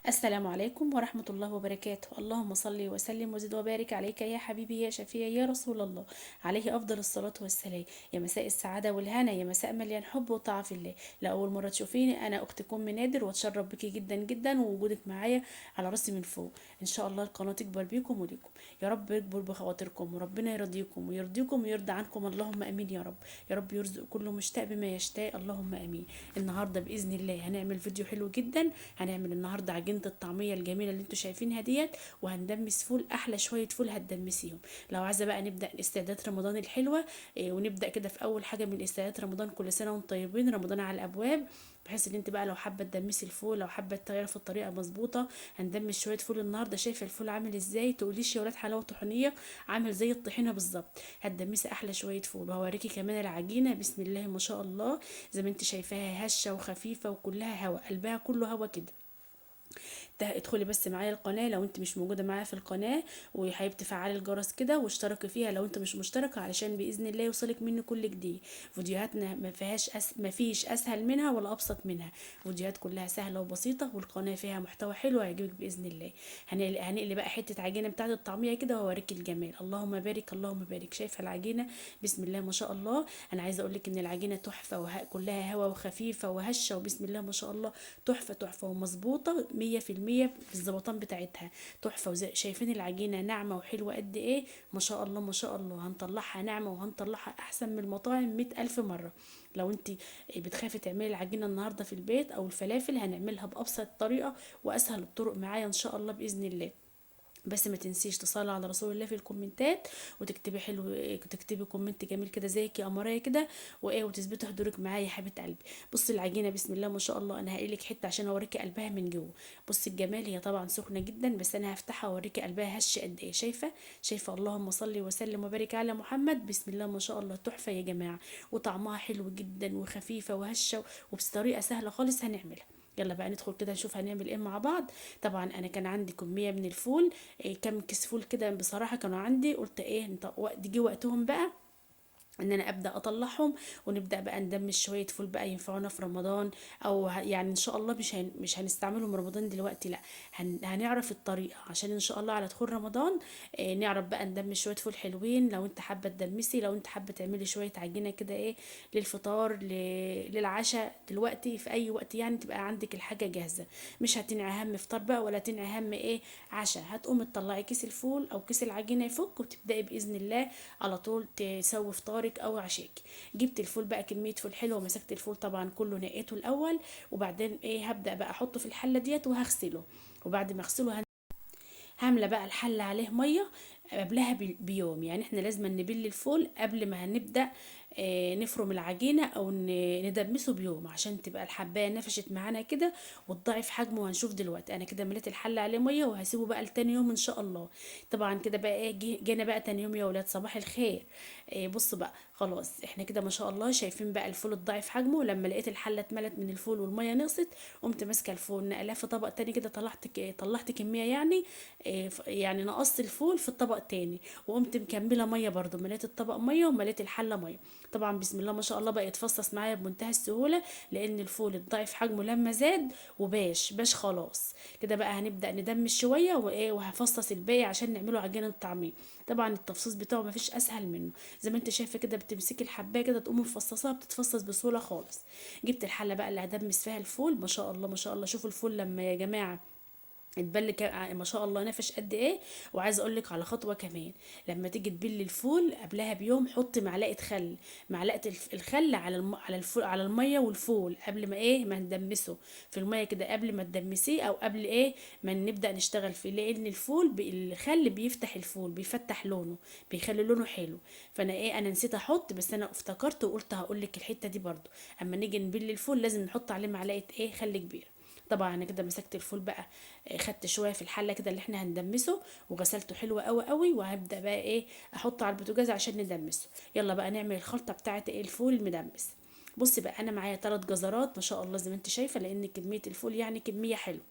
السلام عليكم ورحمة الله وبركاته. اللهم صل وسلم وزد وبارك عليك يا حبيبي يا شفيعي يا رسول الله، عليه أفضل الصلاة والسلام. يا مساء السعادة والهنا، يا مساء مليان حب وطاعة في الله. لأول مرة تشوفيني أنا أختكم أم نادر، وأتشرف بيكي جدا جدا ووجودك معايا على راسي من فوق. إن شاء الله القناة تكبر بيكم وليكم، يا رب يكبر بخواطركم وربنا يرضيكم ويرضيكم ويرضى عنكم، اللهم آمين يا رب. يا رب يرزق كل مشتاق بما يشتاق، اللهم آمين. النهارده بإذن الله هنعمل فيديو حلو جدا. هنعمل النهارده عجينة الطعمية الجميلة اللي انتوا شايفينها ديت، وهندمس فول، احلى شوية فول هتدمسيهم. لو عايزة بقى نبدأ استعدادات رمضان الحلوة ونبدأ كده في اول حاجة من استعدادات رمضان. كل سنة وانتم طيبين، رمضان على الابواب، بحيث ان انت بقى لو حابة تدمسي الفول، لو حابة تعرفي الطريقة مظبوطة. هندمس شوية فول النهارده. شايفة الفول عامل ازاي؟ تقوليش يا ولاد حلاوة طحينية، عامل زي الطحينة بالظبط. هتدمسي احلى شوية فول، وهوريكي كمان العجينة بسم الله ما شاء الله، زي ما انت شايفاها هشة وخفيفة وكلها هوا، قلبها كله هوا كده. ادخلي بس معايا القناة لو انت مش موجودة معايا في القناة، وحابب تفعلي الجرس كده واشتركي فيها لو انت مش مشتركة، علشان بإذن الله يوصلك مني كل جديد. فيديوهاتنا ما فيش اسهل منها ولا ابسط منها، فيديوهات كلها سهلة وبسيطة، والقناة فيها محتوى حلو هيعجبك بإذن الله. هنقلي بقى حتة عجينة بتاعة الطعمية كده وهوريكي الجمال. اللهم بارك اللهم بارك. شايفة العجينة بسم الله ما شاء الله؟ انا عايزة اقول لك ان العجينة تحفة وكلها هوا وخفيفة وهشة، وبسم الله ما شاء الله تحفة تحفة ومظبوطة 100% بالظبطان بتاعتها، تحفة. شايفين العجينة ناعمة وحلوة قد ايه؟ ما شاء الله ما شاء الله. هنطلعها ناعمة وهنطلعها احسن من المطاعم 100,000 مرة. لو انت بتخافي تعملي العجينة النهاردة في البيت او الفلافل، هنعملها بابسط طريقة واسهل الطرق معايا ان شاء الله بإذن الله. بس ما تنسيش تصلي على رسول الله في الكومنتات، وتكتبي حلو، تكتبي comment جميل كده زيك يا قمرايه كده، وايه، وتثبتي حضورك معايا يا حبيبه قلبي. بصي العجينة بسم الله ما شاء الله، انا هقلك حتة عشان اوريكي قلبها من جوه. بصي الجمال، هي طبعا سخنة جدا، بس انا هفتحها واوريكي قلبها هش قد ايه. شايفه؟ شايفه؟ اللهم صل وسلم وبارك على محمد. بسم الله ما شاء الله تحفة يا جماعة، وطعمها حلو جدا وخفيفة وهشه وبطريقة سهلة خالص هنعملها. يلا بقى ندخل كده نشوف هنعمل ايه مع بعض. طبعا انا كان عندي كمية من الفول، كام كيس فول كده بصراحة كانوا عندي، قلت ايه جه وقتهم بقى ان انا ابدا اطلعهم، ونبدا بقى ندمج شوية فول بقى ينفعونا في رمضان، او يعني ان شاء الله مش هنستعملهم رمضان دلوقتي، لا هنعرف الطريقة عشان ان شاء الله على دخول رمضان نعرف بقى ندمج شوية فول حلوين. لو انت حابة تدمسي، لو انت حابة تعملي شوية عجينه كده ايه للفطار للعشاء دلوقتي في اي وقت، يعني تبقى عندك الحاجة جاهزة، مش هتنعي هم فطار بقى ولا تنعي هم ايه عشاء. هتقومي تطلعي كيس الفول او كيس العجينة يفك، وتبداي باذن الله على طول تسوي فطارك او عشاك. جبت الفول بقى كمية فول حلوة، ومسكت الفول طبعا كله نقيته الاول، وبعدين ايه هبدا بقى احطه في الحلة ديت وهغسله. وبعد ما اغسله هامله بقى الحلة عليه مية قبلها بيوم، يعني احنا لازم نبل الفول قبل ما هنبدا نفرم العجينة او ندمسه بيوم، عشان تبقى الحبايه نفشت معانا كده وتضاعف حجمه. وهنشوف دلوقتي انا كده مليت الحلة عليه مية، وهسيبه بقى لتاني يوم ان شاء الله. طبعا كده بقى ايه جينا بقى تاني يوم يا ولاد، صباح الخير. بصوا بقى خلاص احنا كده ما شاء الله شايفين بقى الفول اتضاعف حجمه. لما لقيت الحلة اتملت من الفول والمية نقصت، قمت ماسكه الفول نقلاه في طبق تاني كده، طلعت كمية يعني، يعني نقصت الفول في الطبق تاني، وقمت مكملة مية برده، مليت الطبق مية ومليت الحلة مية. طبعا بسم الله ما شاء الله بقى يتفصص معايا بمنتهى السهولة، لان الفول اتضاعف حجمه لما زاد وباش باش خلاص كده بقى هنبدا ندمج شوية وايه، وهفصص الباقي عشان نعمله عجينه الطعمية. طبعا التفصيص بتاعه مفيش اسهل منه، زي ما انت شايفه كده بتمسكي الحبايه كده تقوم مفصصاها، بتتفصص بسهولة خالص. جبت الحلة بقى اللي هدمس فيها الفول، ما شاء الله ما شاء الله. شوفوا الفول لما يا جماعة اتبل ما شاء الله نفش قد ايه. وعايزه اقول لك على خطوة كمان، لما تيجي تبلي الفول قبلها بيوم حطي معلقه خل، معلقه الخل على على الفول، على المية والفول قبل ما ايه ما ندمسه في المية كده، قبل ما تدمسيه او قبل ايه ما نبدا نشتغل فيه، لان الفول الخل بيفتح الفول، بيفتح لونه، بيخلي لونه حلو. فانا ايه انا نسيت احط، بس انا افتكرت وقلت هقول لك الحتة دي برده، اما نيجي نبل الفول لازم نحط عليه معلقه ايه خل كبيرة. طبعا انا كده مسكت الفول بقى، خدت شوية في الحلة كده اللي احنا هندمسه، وغسلته حلو قوي قوي، وهبدا بقى ايه احطه على البوتاجاز عشان ندمسه. يلا بقى نعمل الخلطة بتاعه ايه الفول المدمس. بصي بقى انا معايا 3 جزرات ما شاء الله زي ما انت شايفه، لان كمية الفول يعني كمية حلوة.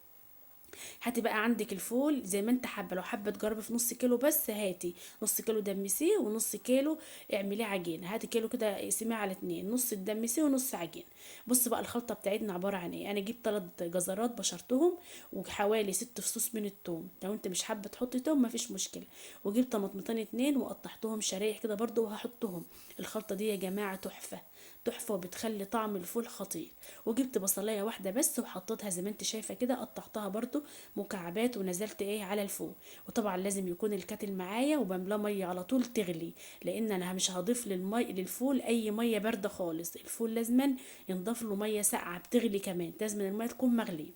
هاتي بقى عندك الفول زي ما انت حابة، لو حابة تجربي في نص كيلو بس هاتي نص كيلو دمسيه ونص كيلو اعمليه عجينه. هاتي كيلو كده اقسميه على 2، نص تدمسيه ونص عجينه. بص بقى الخلطة بتاعتنا عبارة عن ايه. انا جبت 3 جزرات بشرتهم وحوالي 6 فصوص من الثوم، لو انت مش حابة تحطي توم مفيش مشكلة. وجبت طماطمتين 2 وقطعتهم شرايح كده برده وهحطهم. الخلطة دي يا جماعة تحفة تحفة وبتخلي طعم الفول خطير. وجبت بصلايه واحدة بس وحطيتها زي ما انت شايفه كده، قطعتها برده مكعبات ونزلت ايه على الفول. وطبعا لازم يكون ال kettle معايا وبملاه مية على طول تغلي، لان انا مش هضيف للمي للفول اي مية باردة خالص. الفول لازما ينضاف له مية ساقعه بتغلي، كمان لازم المية تكون مغليه.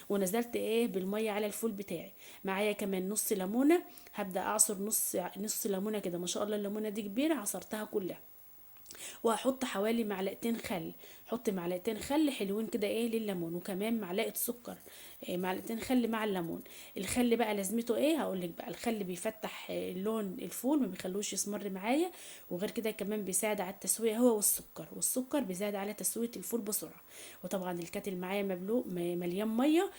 ونزلت ايه بالمية على الفول بتاعي. معايا كمان نص ليمونه، هبدا اعصر نص ليمونه كده، ما شاء الله الليمونه دي كبيرة عصرتها كلها. وهحط حوالي معلقتين خل، حط معلقتين خل حلوين كده ايه لليمون، وكمان معلقه سكر، إيه معلقتين خل مع الليمون. الخل بقى لازمته ايه هقولك بقى. الخل بيفتح لون الفول، ما بيخلوش يسمر معايا، وغير كده كمان بيساعد على التسوية هو والسكر، والسكر بيساعد على تسويه الفول بسرعة. وطبعا ال kettle معايا مبلوق مليان مية،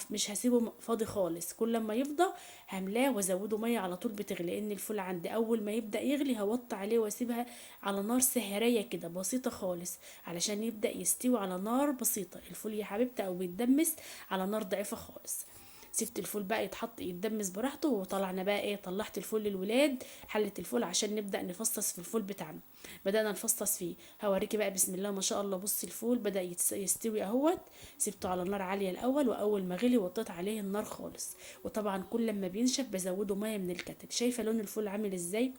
مش هسيبه فاضي خالص، كل لما يفضى هملاه وازوده مية على طول بتغلي، لان الفول عندي اول ما يبدا يغلي هوطي عليه واسيبها على نار سهريه كده بسيطة خالص علشان يبدا يستوي على نار بسيطة. الفول يا حبيبتي او بيتدمس على نار ضعيفة خالص. سبت الفول بقى يتحط يتدمس براحته. وطلعنا بقى ايه، طلعت الفول للولاد، حله الفول عشان نبدا نفصص في الفول بتاعنا. بدانا نفصص فيه، هوريكي بقى بسم الله ما شاء الله. بصي الفول بدا يستوي اهوت. سبته على نار عالية الاول، واول ما غلي وطيت عليه النار خالص. وطبعا كل ما بينشف بزوده مية من ال kettle. شايفه لون الفول عامل ازاي؟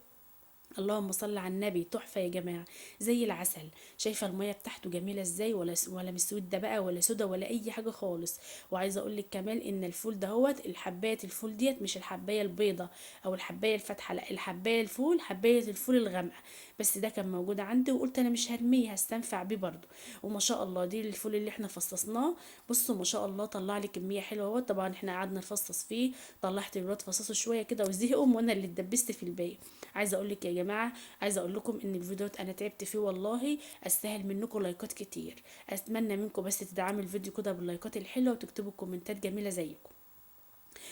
اللهم صل على النبي، تحفة يا جماعة زي العسل. شايفه المية بتاعته جميلة ازاي، ولا مسودة بقى ولا سودا ولا اي حاجة خالص. وعايزه اقول لك كمان ان الفول دهوت، الحبايه الفول ديت مش الحبايه البيضة او الحبايه الفاتحة، لا الحبايه الفول، حبايه الفول الغامقه، بس ده كان موجود عندي وقلت انا مش هرميه، هستنفع بيه برده. وما شاء الله دي الفول اللي احنا فصصناه، بصوا ما شاء الله طلع لي كمية حلوة اهوت. طبعا احنا قعدنا نفصص فيه، طلعت الولاد فصصوا شوية كده وزهقوا، وانا اللي اتدبست في الباقي. عايزه اقول لك يا جماعة، عايزه اقول لكم ان الفيديو انا تعبت فيه والله، استاهل منكم لايكات كتير. اتمنى منكم بس تدعموا الفيديو كده باللايكات الحلوة وتكتبوا كومنتات جميلة زيكم.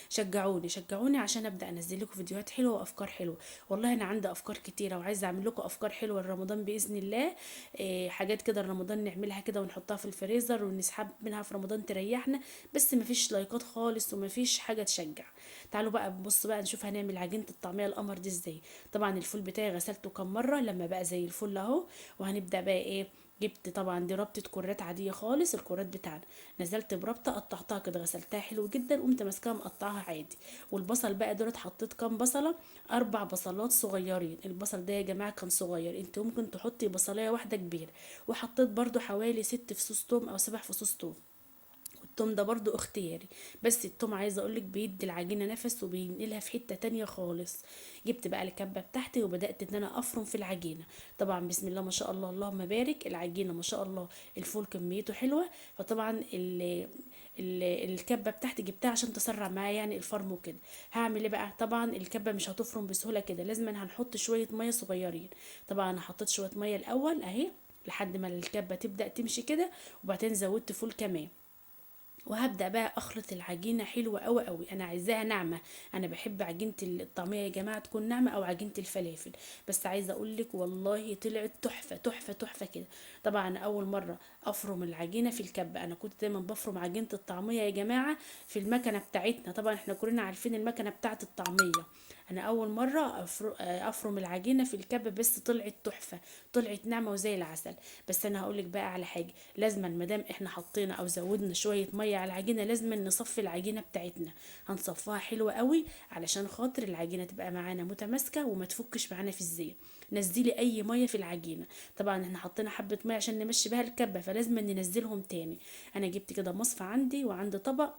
شجعوني شجعوني عشان ابدا انزل لكم فيديوهات حلوة وافكار حلوة. والله انا عندي افكار كتيرة وعايزه اعمل لكم افكار حلوة لرمضان باذن الله. إيه حاجات كده رمضان نعملها كده ونحطها في الفريزر ونسحب منها في رمضان تريحنا، بس مفيش لايكات خالص ومفيش حاجة تشجع. تعالوا بقى نبص بقى نشوف هنعمل عجينه الطعمية القمر دي ازاي. طبعا الفول بتاعي غسلته كم مرة لما بقى زي الفل اهو. وهنبدا بقى ايه، جبت طبعا دي ربطه كرات عادية خالص، الكرات بتاعنا نزلت بربطه قطعتها كده غسلتها حلو جدا، قمت ماسكاها مقطعها عادي. والبصل بقى دولت حطيت كام بصله، 4 بصلات صغيرين. البصل ده يا جماعة كان صغير، انت ممكن تحطي بصلايه واحدة كبيرة. وحطيت برده حوالي 6 فصوص توم او 7 فصوص توم. التوم ده برضو اختياري، بس التوم عايزه اقولك بيدي العجينة نفس وبينقلها في حتة تانية خالص. جبت بقى الكبه بتاعتي وبدات ان انا افرم في العجينة. طبعا بسم الله ما شاء الله اللهم بارك، العجينة ما شاء الله الفول كميته حلوة. فطبعا الكبه بتاعتي جبتها عشان تسرع معايا يعني الفرم وكده. هعمل ايه بقى؟ طبعا الكبه مش هتفرم بسهولة كده، لازم هنحط شوية مية صغيرين. طبعا انا حطيت شوية مية الاول اهي لحد ما الكبه تبدا تمشي كده، وبعدين زودت فول كمان. وهبدا بقى اخلط العجينة حلوة قوي قوي، انا عايزاها ناعمة. انا بحب عجينه الطعمية يا جماعة تكون ناعمة او عجينه الفلافل، بس عايزه اقول لك والله طلعت تحفة تحفة تحفة كده. طبعا اول مرة افرم العجينة في الكبه، انا كنت دايما بفرم عجينه الطعمية يا جماعة في المكنه بتاعتنا، طبعا احنا كلنا عارفين المكنه بتاعه الطعمية. انا اول مرة افرم العجينة في الكبه، بس طلعت تحفة، طلعت ناعمة وزي العسل. بس انا هقولك بقى على حاجة، لازما مادام احنا حطينا او زودنا شوية مية على العجينة لازما نصفي العجينة بتاعتنا، هنصفيها حلوة قوي علشان خاطر العجينة تبقى معانا متماسكة وما تفكش معانا في الزيت. نزلي اي مية في العجينة، طبعا احنا حطينا حبه مية عشان نمشي بها الكبه، فلازم ننزلهم تاني. انا جبت كده مصفى عندي وعندي طبق،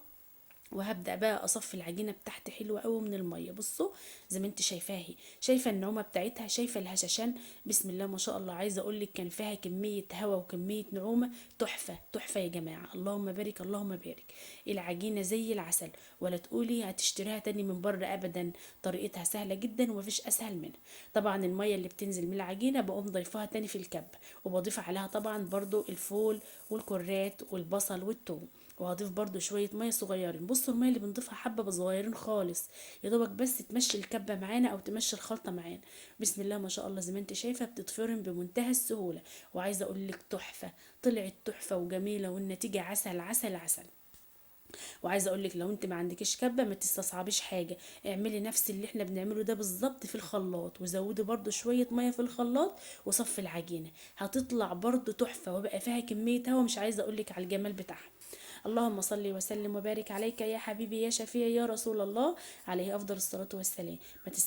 وهبدا بقى اصفي العجينة بتاعتي حلوة قوي من المية. بصوا زي ما انت شايفاها اهي، شايفه النعومه بتاعتها، شايفه الهشاشان، بسم الله ما شاء الله. عايزه اقول لك كان فيها كمية هوا وكمية نعومة تحفة تحفة يا جماعة، اللهم بارك اللهم بارك. العجينة زي العسل، ولا تقولي هتشتريها تاني من بره ابدا، طريقتها سهلة جدا ومفيش اسهل منها. طبعا المية اللي بتنزل من العجينة بقوم ضيفاها تاني في الكبه، وبضيف عليها طبعا برضو الفول والكرات والبصل والثوم. وهضيف برده شوية مية صغيرين. بصوا المية اللي بنضيفها حبه صغيرين خالص، يا دوبك بس تمشي الكبه معانا او تمشي الخلطة معانا. بسم الله ما شاء الله زي ما انت شايفه بتتفرم بمنتهى السهولة، وعايزه اقول لك تحفة، طلعت تحفة وجميلة، والنتيجة عسل عسل عسل. وعايزه اقول لك لو انت ما عندكيش كبه ما تستصعبيش حاجة، اعملي نفس اللي احنا بنعمله ده بالظبط في الخلاط، وزودي برده شوية مية في الخلاط وصفي العجينة، هتطلع برده تحفة وبقى فيها كمية هوا مش عايزه اقول لك على الجمال بتاعها. اللهم صل وسلم وبارك عليك يا حبيبي يا شفيع يا رسول الله، عليه افضل الصلاة والسلام.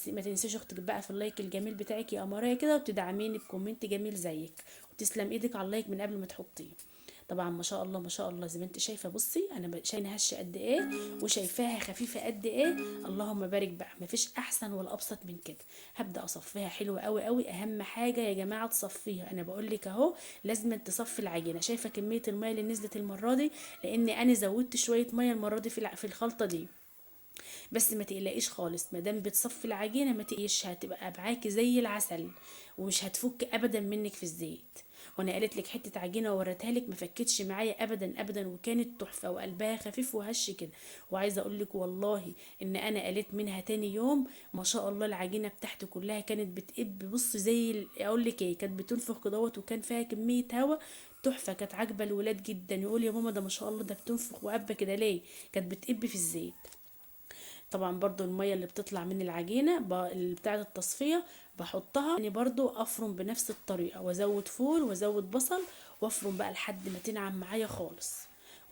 ما تنسيش اختك بقى في ال like الجميل بتاعك يا قمرايه كده، وتدعميني ب comment جميل زيك، وتسلم ايدك على ال like من قبل ما تحطيه. طبعا ما شاء الله ما شاء الله زي ما انت شايفه، بصي انا شايفه هشه قد ايه وشايفاها خفيفة قد ايه، اللهم بارك بقى، مفيش احسن ولا ابسط من كده. هبدا اصفيها حلوة قوي قوي. اهم حاجة يا جماعة تصفيها، انا بقول لك اهو لازم تصفي العجينة. شايفه كمية المية اللي نزلت المرة دي، لان انا زودت شوية مية المرة دي في الخلطة دي، بس ما تقلقيش خالص، ما دام بتصفي العجينة ما تقلقيش، هتبقى معاكي زي العسل ومش هتفك ابدا منك في الزيت. وانا قالت لك حتة عجينه ووريتها لك ما فكتش معايا ابدا ابدا، وكانت تحفة وقلبها خفيف وهش كده. وعايزه اقول لك والله ان انا قلت منها تاني يوم ما شاء الله العجينة بتاعتي كلها كانت بتقب، بص زي اقول لك ايه، كانت بتنفخ كدهوت، وكان فيها كمية هوا تحفة، كانت عاجبه الولاد جدا، يقول يا ماما ده ما شاء الله ده بتنفخ وقبه كده ليه، كانت بتقب في الزيت. طبعا برضو المية اللي بتطلع من العجينة بتاعه التصفية بحطها يعني برضو افرم بنفس الطريقة، وازود فول وازود بصل وافرم بقى لحد ما تنعم معايا خالص.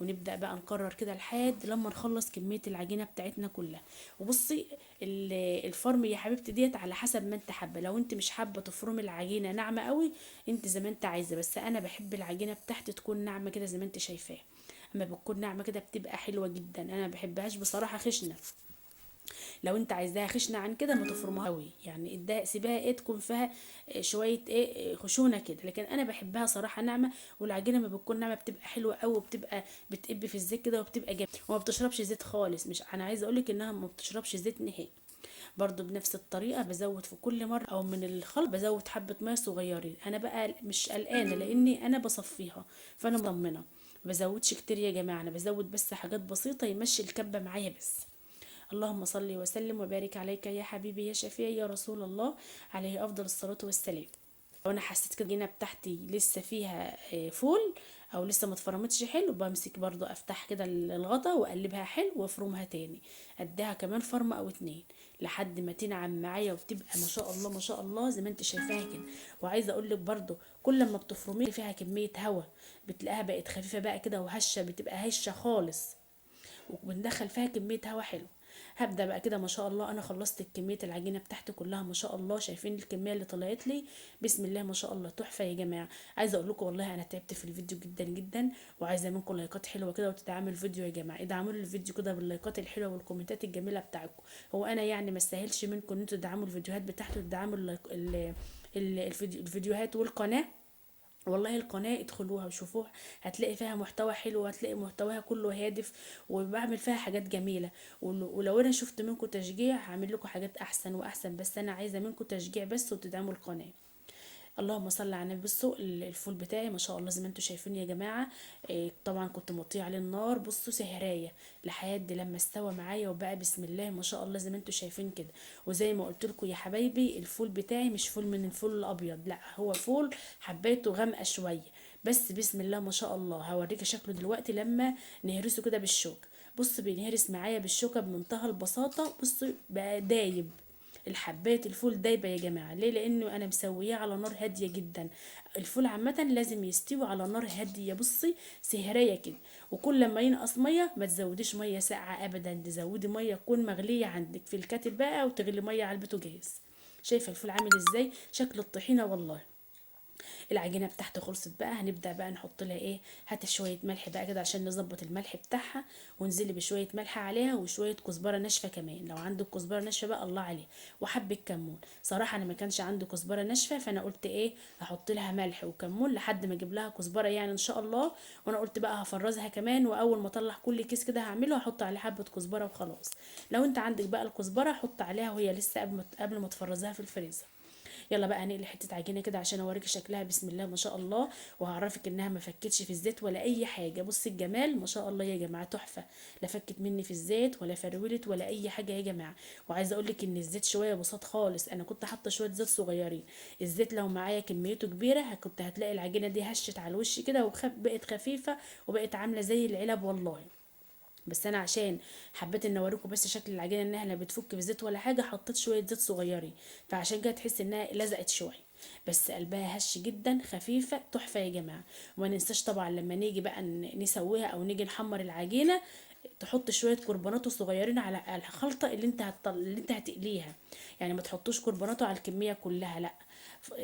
ونبدا بقى نكرر كده لحد لما نخلص كمية العجينة بتاعتنا كلها. وبصي الفرم يا حبيبتي ديت على حسب ما انت حابة، لو انت مش حابة تفرمي العجينة ناعمة قوي انت زي ما انت عايزه، بس انا بحب العجينة بتاعتي تكون ناعمة كده زي ما انت شايفاها. اما بتكون ناعمة كده بتبقى حلوة جدا، انا ما بحبهاش بصراحة خشنه. لو انت عايزاها خشنه عن كده ما تفرمها قوي، يعني اديها سيبها ايه تكون فيها شوية ايه خشونة كده، لكن انا بحبها صراحة ناعمة. والعجينه ما بتكون ناعمة بتبقى حلوة قوي، وبتبقى بتقب في الزيت كده وبتبقى جميلة وما بتشربش زيت خالص. مش انا عايزه اقولك انها ما بتشربش زيت نهائي. برضو بنفس الطريقة بزود في كل مرة او من الخلط بزود حبه مية صغيرين. انا بقى مش قلقانة لاني انا بصفيها فانا مطمنه، ما بزودش كتير يا جماعة، انا بزود بس حاجات بسيطة يمشي الكبه معايا بس. اللهم صل وسلم وبارك عليك يا حبيبي يا شفيع يا رسول الله، عليه افضل الصلاة والسلام. لو انا حسيت كده العجينة بتاعتي لسه فيها فول او لسه ما اتفرمتش حلو، بمسك برضو افتح كده الغطا واقلبها حلو وافرمها تاني، اديها كمان فرمه او اتنين لحد ما تنعم معايا وتبقى ما شاء الله ما شاء الله زي ما انت شايفاها كده. وعايزه اقول لك برضو كل ما بتفرمي فيها كمية هوا بتلاقيها بقت خفيفة بقى كده وهشه، بتبقى هشه خالص، وبندخل فيها كمية هوا حلو. هبدا بقى كده ما شاء الله انا خلصت كمية العجينة بتاعتي كلها ما شاء الله، شايفين الكمية اللي طلعت لي بسم الله ما شاء الله تحفة يا جماعة. عايزه اقول لكم والله انا تعبت في الفيديو جدا جدا، وعايزه منكم لايكات حلوة كده وتدعموا الفيديو يا جماعة، ادعموا لي الفيديو كده باللايكات الحلوة والكومنتات الجميلة بتاعتكم. هو انا يعني ما استاهلش منكم ان انتوا تدعموا الفيديوهات بتاعتي وتدعموا الفيديوهات والقناة. والله القناة ادخلوها وشوفوها، هتلاقي فيها محتوى حلو، وهتلاقي محتواها كله هادف، وبعمل فيها حاجات جميلة. ولو انا شفت منكم تشجيع هعمل لكم حاجات احسن واحسن، بس انا عايزة منكم تشجيع بس وتدعموا القناة. اللهم صل على النبي. بصوا الفول بتاعي ما شاء الله زي ما انتم شايفين يا جماعة، طبعا كنت موطيه عليه النار، بصوا سهرايه لحد لما استوى معايا وبقى بسم الله ما شاء الله زي ما انتم شايفين كده. وزي ما قلت لكم يا حبايبي الفول بتاعي مش فول من الفول الابيض، لا هو فول حبايته غامقه شوية بس بسم الله ما شاء الله. هوريك شكله دلوقتي لما نهرسه كده بالشوكة. بصوا بينهرس معايا بالشوكة بمنتهى البساطة، بصوا بقى دايب الحبايه الفول دايبه يا جماعة. ليه؟ لانه انا مسوياه على نار هادية جدا. الفول عامة لازم يستوي على نار هادية، بصي سهريه كده، وكل ما ينقص مية ما تزوديش مية ساقعه ابدا، تزودي مية تكون مغليه عندك في الكاتل بقى، وتغلي مية على البوتاجاز. شايفه الفول عامل ازاي؟ شكل الطحينه والله. العجينة بتاعتي خلصت بقى، هنبدا بقى نحط لها ايه، هات شوية ملح بقى كده عشان نظبط الملح بتاعها، وانزلي بشوية ملح عليها وشوية كزبره ناشفة كمان، لو عندك كزبره ناشفة بقى الله عليها، وحبه كمون. صراحة انا ما كانش عندي كزبره ناشفة، فانا قلت ايه هحط لها ملح وكمون لحد ما اجيب لها كزبره يعني ان شاء الله. وانا قلت بقى هفرزها كمان، واول ما اطلع كل كيس كده هعمله هحط عليه حبه كزبره وخلاص. لو انت عندك بقى الكزبره حط عليها وهي لسه قبل ما تفرزها في الفريزر. يلا بقى هنقلي حتة عجينه كده عشان اوريكي شكلها، بسم الله ما شاء الله، وهعرفك انها ما فكتش في الزيت ولا اي حاجة. بصي الجمال ما شاء الله يا جماعة، تحفة، لا فكت مني في الزيت ولا فرولت ولا اي حاجة يا جماعة. وعايزه اقول لك ان الزيت شوية بساط خالص، انا كنت حاطه شوية زيت صغيرين، الزيت لو معايا كميته كبيرة كنت هتلاقي العجينة دي هشت على الوش كده وبقت خفيفة وبقت عامله زي العلب والله. بس انا عشان حبيت ان اوريكم بس شكل العجينة انها لا بتفك في زيت ولا حاجة، حطيت شوية زيت صغيرين، فعشان كده تحس انها لزقت شوية، بس قلبها هش جدا، خفيفة تحفة يا جماعة. وما ننساش طبعا لما نيجي بقى نسويها او نيجي نحمر العجينة، تحط شوية كربوناتو صغيرين على الخلطة اللي انت هتقليها، يعني ما تحطوش كربوناتو على الكمية كلها، لا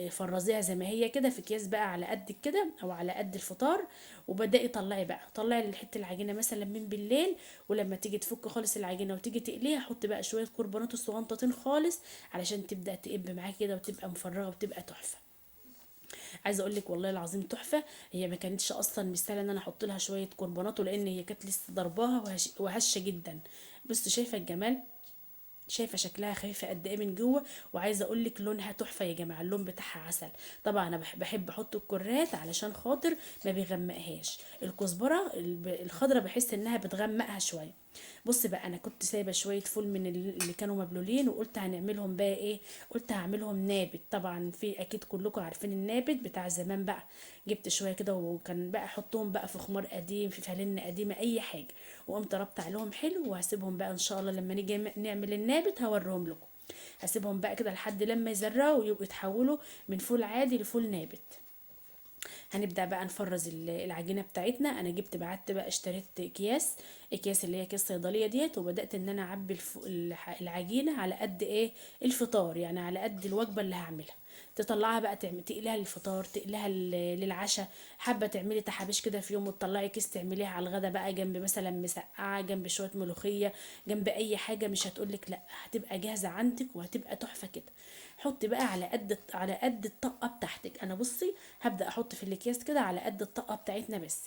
فرزيها زي ما هي كده في اكياس بقى على قد كده او على قد الفطار، وبدأي طلعي بقى، طلعي حتة العجينة مثلا من بالليل، ولما تيجي تفك خالص العجينة وتيجي تقليها حطي بقى شوية كربوناتو صغنطتين خالص علشان تبدأ تقب معاكي كده وتبقى مفرغة وتبقى تحفة. عايزه اقول لك والله العظيم تحفة. هي ما كانتش اصلا مستاهلة ان انا احط لها شوية كربوناتو، لان هي كانت لسه ضرباها وهشه جدا. بصوا شايفه الجمال، شايفه شكلها خفيفة قد ايه من جوه، وعايزه اقول لك لونها تحفة يا جماعة، اللون بتاعها عسل. طبعا انا بحب احط الكرات علشان خاطر ما بيغمقهاش، الكزبره الخضرة بحس انها بتغمقها شوية. بص بقى انا كنت سايبه شوية فول من اللي كانوا مبلولين، وقلت هنعملهم بقى ايه، قلت هعملهم نابت. طبعا في اكيد كلكم عارفين النابت بتاع زمان بقى، جبت شوية كده وكان بقى احطهم بقى في خمار قديم، في فلن قديمة، اي حاجة، وقمت ربط عليهم حلو، وهسيبهم بقى ان شاء الله لما نيجي نعمل النابت هوريهم لكم. هسيبهم بقى كده لحد لما يزرعوا ويبقوا يتحولوا من فول عادي لفول نابت. هنبدأ بقى نفرز العجينة بتاعتنا. انا جبت بعت بقى اشتريت اكياس اللي هي اكياس صيدلية ديت، وبدأت ان انا اعبي العجينة على قد ايه الفطار، يعني على قد الوجبة اللي هعملها. تطلعها بقى تقليها للفطار، تقليها للعشاء، حابة تعملي تحابيش كده في يوم وتطلعي كيس تعمليها على الغدا بقى، جنب مثلا مسقعة، جنب شوية ملوخية، جنب اي حاجة، مش هتقولك لا، هتبقى جاهزة عندك وهتبقى تحفة كده. حطي بقى على قد الطاقة بتاعتك. انا بصي هبدأ احط في الاكياس كده على قد الطاقة بتاعتنا بس،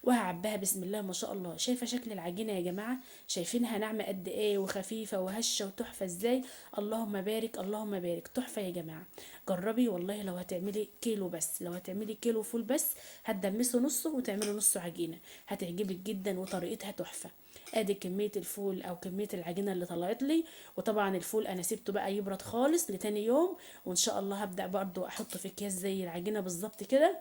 وهعبيها بسم الله ما شاء الله. شايفة شكل العجينة يا جماعة؟ شايفينها ناعمة قد ايه وخفيفة وهشة وتحفة ازاي؟ اللهم بارك اللهم بارك، تحفة يا جماعة. جربي والله، لو هتعملي كيلو بس، لو هتعملي كيلو فول بس هتدمسه نصه وتعملي نصه عجينة، هتعجبك جدا وطريقتها تحفة. ادي كمية الفول او كمية العجينة اللي طلعت لي. وطبعا الفول انا سيبته بقى يبرد خالص لتاني يوم، وان شاء الله هبدأ برضو احطه في اكياس زي العجينة بالظبط كده،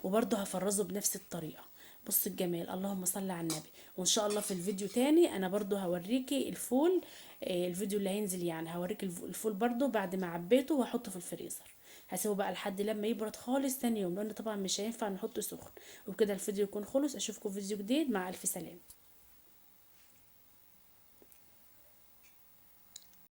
وبرضه هفرزه بنفس الطريقة. بص الجمال، اللهم صل على النبي. وان شاء الله في الفيديو تاني انا برضه هوريكي الفول، الفيديو اللي هينزل يعني هوريكي الفول برضه بعد ما عبيته واحطه في الفريزر. هسيبه بقى لحد لما يبرد خالص تاني يوم، لان طبعا مش هينفع نحطه سخن. وبكده الفيديو يكون خلص. اشوفكم في فيديو جديد، مع الف سلامة.